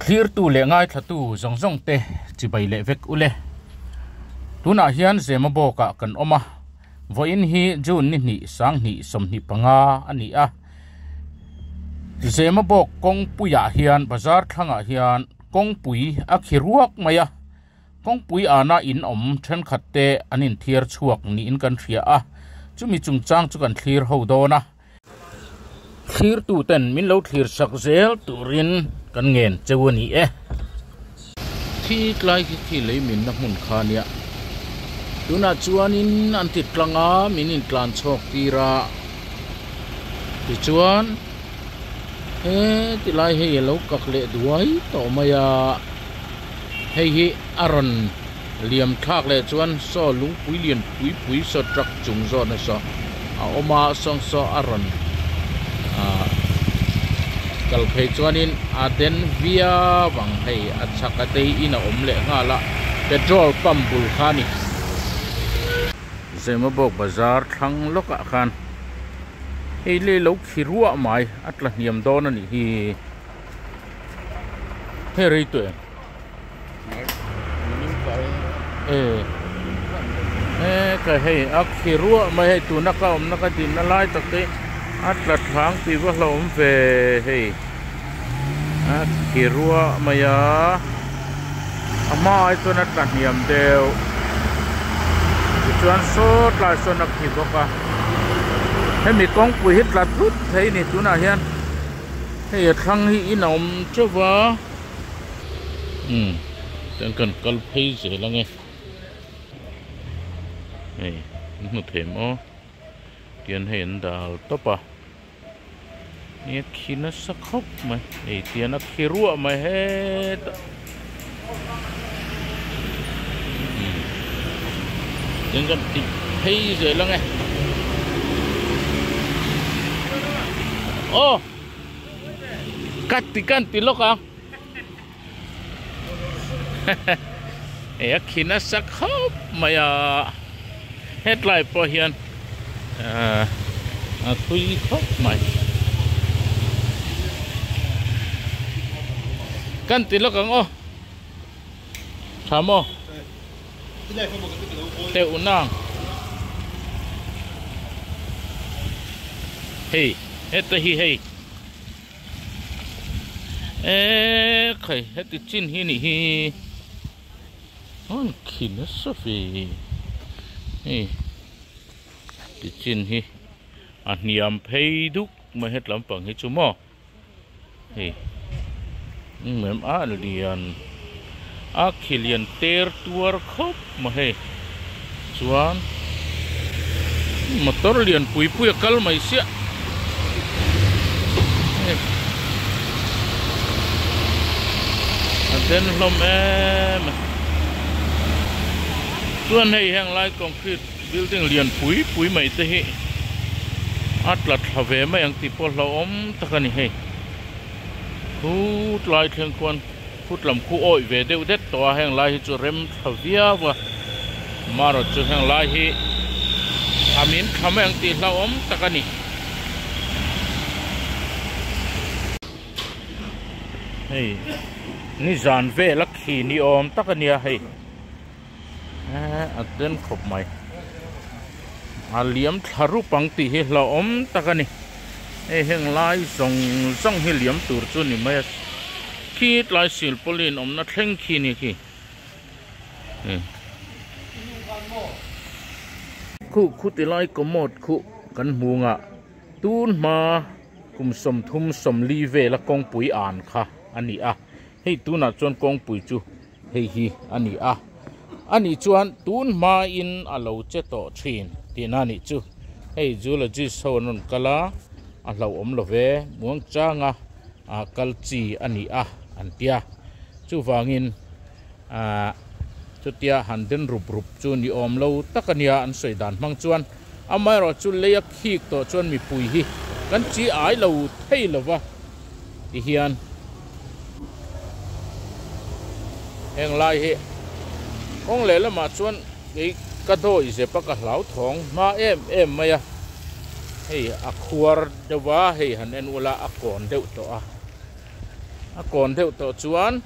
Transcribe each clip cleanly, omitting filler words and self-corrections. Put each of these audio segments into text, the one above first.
Thlirtu leh ngaithlatu zawng zawng te chibai leh vek ule. Tunah hian Zemabawkah kan awm a, vawiin hi June ni hnih sanghnih 25 a ni a. Zemabawk kawngpuiah hian bazar thlangah hian kawngpui a khi ruak mai a, kawngpui ana in awm thenkhat te an inthiar chhuak niin kan hria a, chumi chungchang chu kan thlir ho dawn a. Thlirtu ten min lo thlir sak zel turin kan ngen cheu a ni e. Thi tlai khi khi lei minna hmun kha nia. Tunah chuanin an ti tlang a, min intlan chhawk tir a. Tichuan he ti lai hei a lo kak leh duai tawh mai a. Hei hi a rawn liam thlak leh chuan saw lungpui lian pui pui saw truck chung zawhna saw a awm a sawng saw a rawn ah kal phei chuanin a den viau ang hei a chhak a tei in a awm leh nghal a petrol pump bul kha a ni. Zemabawk bazar thlang lawkah khan hei lei lo khi ruah mai a tla hniam dawn a nih hi hei rei tawh em. Ka hei a khi ruah mai hei tuna ka awmna ka dinna lai tak te a tla thlang tih va hlauhawm ve hei a khi ruah mai a a hma ai chuan a tla hniam deuh tichuan saw tlai sawn a khi bawk a hemi kawngpui hi tla tlut thei a ni tunah hian hei a thlang hi in a awm teuh va. Umm chuan kan kal phei zel ange hei an hmu thei maw tian hei an dal tawp a nia khi nasa khawp mai hei tian a khi ruah mai hetah umm chuan kan tih phei zel ange aw. Ka ti kan ti lawk ang hei a khi nasa khawp mai a hetlai pawh hian ahh a thui khawp mai kan ti lawk ang aw tha maw teuh nang hei heta hi hei. Eee khai heti chin hi nih hi an khi nasa ve hei ti chin hi a hniam phei duk mai het lampang hi chu maw hei mem a lian a khi lian ter tuar khawp mai hei chuan motor lian pui pui a kal mai siah a den hlawm em a chuan hei heng lai concrete building lian pui pui mai te hi a tla thla ve mai ang tih pawh hlauhawm tak a ni hei khut lai thleng khuan. Phut lam khu awih ve deuh det tawh a, heng lai hi chu rem thla viau a, marawt chu heng lai hi a min thla mai ang tih hlauhawm tak a ni. Hei nizan vel a khi ni awm tak a nia hei a den khawp mai a liam thla rup ang tih hi hlauhawm tak a ni. Hei heng lai zawng zawng hi liam tur chu ni mai a khi tlai silpawlin awmna thleng khi ni khi khu khu ti lai commode khu kan hmu ngah tun hma kum 30 40 vela kawngpui an kha a ni a hei tunah chuan kawngpui chu hei hi a ni a ani chuan tun hma in a lo che tawh thin tihna a nih chu hei zoologist ho an rawn kal a a hlauhawm lo ve muang changa ah kal chi a ni a an tia chuvangin ah chutia han den rup rup chu ni awm lo tak a nia an sawi dan hmang chuan amaherawh chu lei a khik tawh chuan mipui hi kan chi ai lo thei lo va ti hian. Heng lai hi kawng leh lamah chuan kei ka dawi zep a ka hlau thawng hma em em mai a hei a khuar deuh a hei han en ula a kawn deuh tawh a A kawn deuh tawh chuan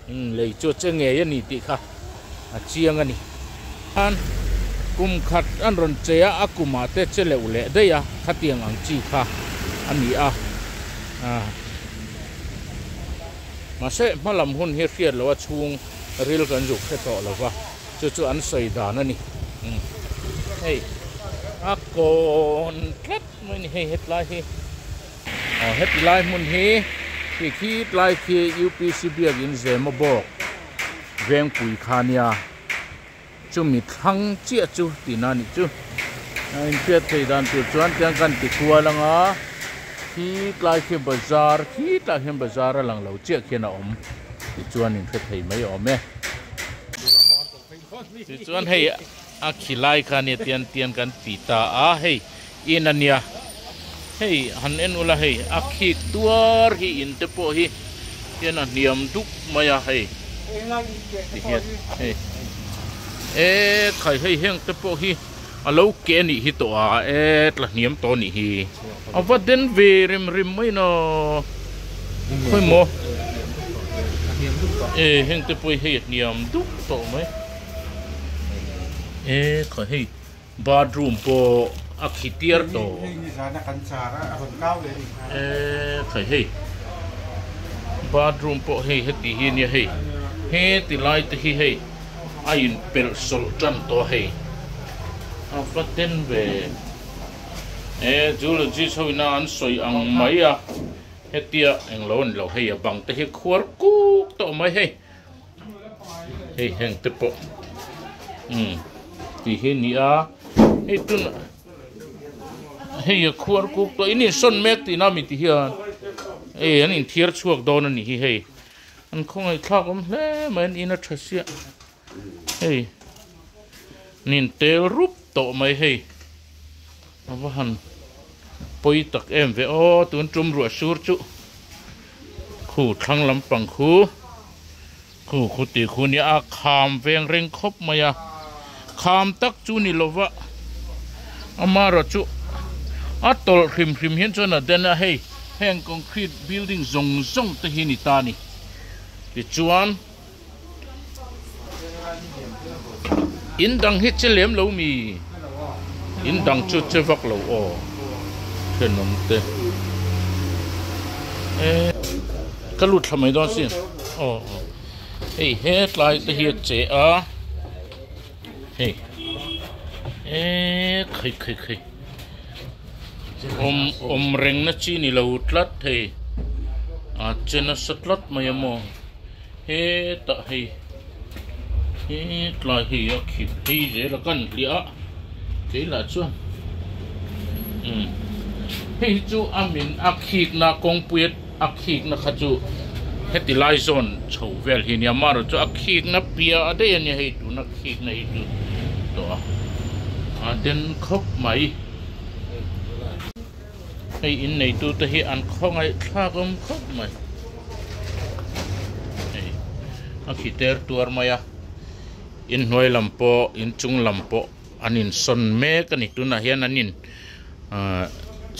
lei chu a che ngei a ni tih kha a chiang a ni. Kum khat an rawn che a, a kumah te che leuh leh daih a, khatiang ang chi kha a ni a. Mahse hma lam hun hi hriat loh a chhung ril kan zuk hre tawh lo va, chu chu an sawi dan a ni. Hei a kawn tlat mai a ni hei hetlai hi. Aw heti lai hmun hi khi khi tlai khi UPC biakin Zema bawk vengpui kha nia chumi thlang chiah chu tihna a nih chu a inhriat theih dan tur chuan tiang kan ti kual anga khi tlai khi bazar khi tlai hian bazar a lang lo chiah khian a awm tichuan inhre thei mai awm e tichuan hei a khi lai kha nia tian tian kan ti ta a hei. In a nia, hei han en ula hei a khik tuar hi in te pawh hi hian a hniam duk mai a hei ti hian hei e khai hei heng te pawh hi a lo ke anih hi tawh a e tla hniam tawh anih hi a va den ve rem rem mai na khawimaw e heng te pawh hi hei a hniam duk tawh mai e khai hei. Bathroom pawh a khi tiar tawh. Eee khai hei bathroom pawh hei heti hi ania hei heti lai te hi hei a in pelh sawlh tan tawh a hei a va den ve ee zoologist ho ina an sawi ang mai a hetia englo a ni lo hei a bang te hi khuar kuk tawh mai hei. Hei heng te pawh umm tih hi a ni a hei tun hei a khuar kuk tawh in insawn mek tihna mi ti hian hei an inthiar chhuak dawn a nih hi hei an khawngaih thlak awm hle mai an in a tha siah hei an intel rup tawh mai hei a va han pawi tak em ve aw tun tum ruah sur chu khu thlang lampang khu. Khu khu tih khu nia a kham veng reng khawp mai a, kham tak chu ni lova amaherawh chu a tawlh hrim hrim hian chuan a den a hei heng concrete building zawng zawng te hi ni ta a ni tichuan in dang hi che lem lo mi in dang chu che vak lo aw thenawm te e ka lut thla mai dawn sin. Aw aw hei hetlai te hi a che a hei eee khai khai khai awm awm reng na chi ni lo tlat hei a che nasa tlat mai a maw hetah hei hetlai hei a khip phei zel a kan hliah a keilah chuan umm hei hi chu a min a khikna kawngpui a. A khikna kha chu heti lai zawn chho vel hi nia amaherawh chu a khikna piah a daih a nia hei tuna khikna hi chu tawh a a den khawp mai hei in neitu te hi an khawngaih thlak awm khawp mai hei a khi ter tuar mai a inhnuai lam pawh inchung lam pawh an insawn mek a ni tunah hian an in ah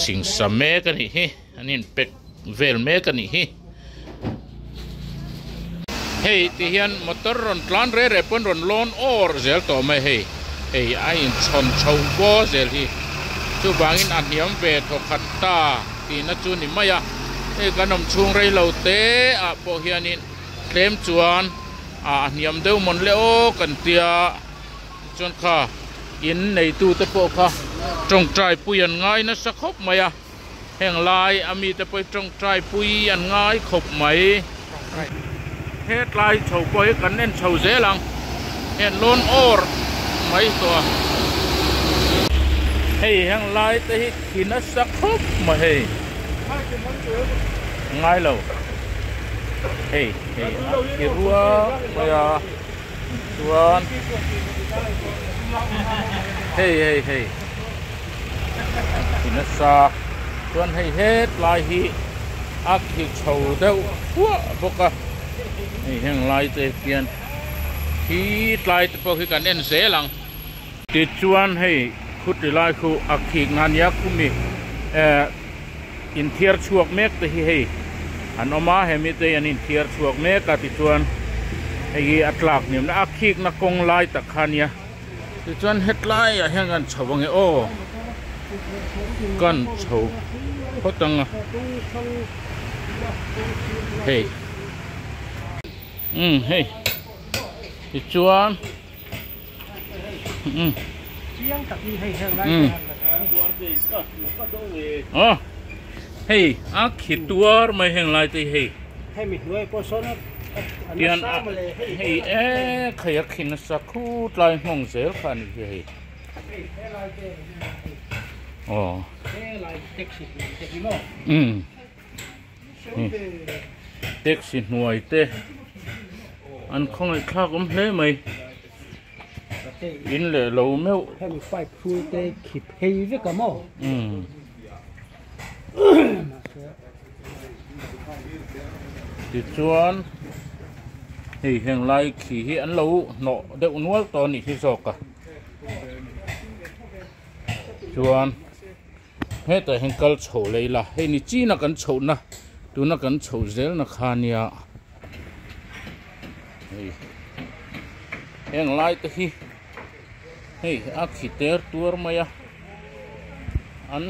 singsa mek a nih hi. An in pack vel mek a nih hi. Hei ti hian motor rawn tlan re re pawn rawn lawn awr zel tawh mai hei. Hei a in chhawn chho vaw zel hi. Chuvangin a hniam ve thaw khat ta tihna chu ni mai a. Hei kan awm chhung rei lo te ah pawh hianin tlem chuan a hniam deuh mawn le aw kan tia. Tichuan kha in neitu te pawh kha tawngtai pui an ngai nasa khawp mai a. Heng lai a mite pawh hi tawngtai pui an ngai khawp mai. Hetlai chho pawh hi kan en chho zel ang. Heng lawn awr mai tawh a. Hei heng lai te hi khi nasa khawp mai hei. Ngai lo. Hei hei a khi ruak mai a. Chuan hei hei hei. Khi nasa chuan hei hetlai hi a khi chho deuh huah bawk a hei heng lai te hian khi tlai te pawh khi kan en zel ang tichuan hei khuti lai khu a khik na nia khumi eh inthiar chhuak mek te hi hei. An awm a, he mite hi an inthiar chhuak mek a tichuan hei hi a tlak hniamna a khikna kawng lai tak kha ania tichuan hetlaiah hian kan chho ange aw kan chho phawt ang a hei umm hei tichuan umm umm aw hei a khi tuar mai heng lai te hi hei tian a hei e khai a khi nasa khut lai nghawng zel kha a ni hi hei aw umm taxi hnuai te an khawngaih thlak awm hle mai in leh lo meuh hemi pipe hrui te khi phei vek a maw umm tichuan hei heng lai khi hi an lo hnawh deuh nual tawh a nih hi zawk a chuan. Hetah hian kal chho leh ila hei ni china kan chhohna tuna kan chhoh zelna kha nia hei heng lai te hi hei a khi ter tuar mai a an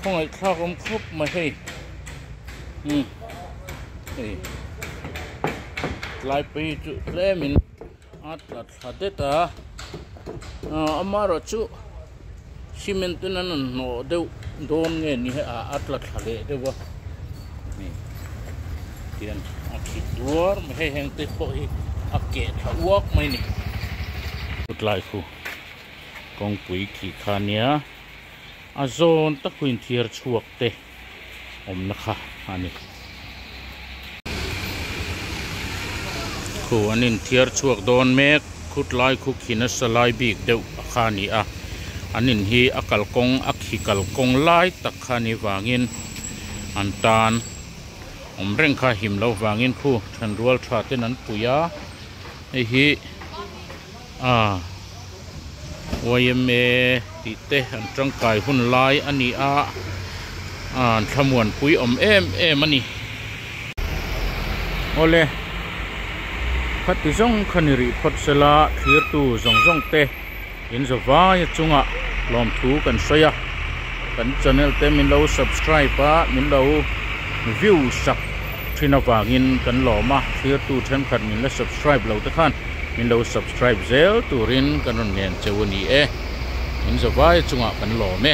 khawngaih thlak awm khawp mai hei umm hei tlai phei chu tlemin a tla thla det a amaherawh chu cement ten an rawn hnawh deuh dawn nge ni a a tla thla leh deuh a hei tian a khi tuar mai hei heng te pawh hi a keh thla uak mai a ni tlai khu kawngpui khi kha nia a zawn tak huin thiar chhuak te awmna kha a ni. Khu an inthiar chhuak dawn mek khutlai khu khi nasa lai bik deuh a kha a ni a an in hi a kalkawng a khi kalkawng lai tak kha a nih vangin an tan awm reng kha him loh vangin khu thenrual tha ten an pui a hei hi ah yma tih te an tangkai hun lai a ni a ah an thlamuanpui awm em em a ni. Awle khati zawng kha ni rih phawt sela thirtu zawng zawng te in zawvaia chungah lawmthu kan sawi a kan channel te min lo subscribe a min lo view sak thin avangin kan lawm a thirtu thenkhat min la subscribe lo te khan min lo subscribe zel turin kan rawn ngen cheu a ni e in zavai chungah kan lawm e.